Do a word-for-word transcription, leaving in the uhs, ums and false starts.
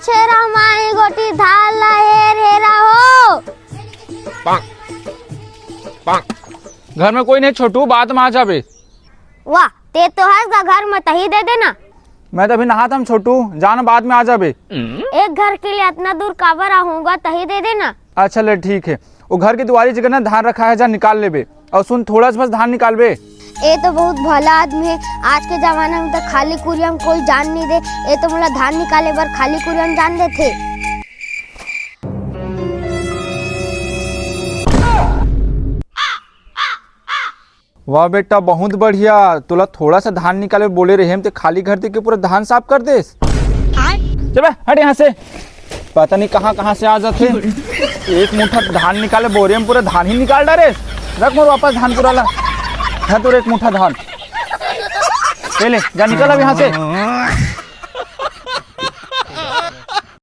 छेरा माई गोटी धार ला हेर हेरा हो। घर में कोई नहीं छोटू, बाद में आ जाबे। वाह, ते तो हस गा घर में, तही दे देना। मैं तो अभी नहात हंव छोटू, जा ना बाद में आ जाबे। एक घर के लिए इतना दूर काबर आहूँगा, तही दे देना। अच्छा ले ठीक है, वो घर के दुआरी जगह ना धान रखा है, जा निकाल लेबे। अउ सुन, थोड़ा सा बस धान निकालबे। ए तो बहुत भला आदमी है। आज के जमाना में तो खाली कुरिया में कोई जान नहीं दे। ए तो मोला धान निकाले बर खाली कुरिया में जान देथे। वाह बेटा, बहुत बढ़िया। तोला थोड़ा सा धान निकाले बोले रहे हम, ते खाली घर देके पूरा धान साफ कर देस। चल बे, हट यहाँ से। पता नहीं कहाँ कहाँ से आ जाथे। एक मुट्ठा धान निकाले बोरे में पूरा धान ही निकाल डारे। रख मोर वापस धान पूरा ला। है तोर एक मुट्ठा धान। ले ले, जा निकल अब यहाँ से।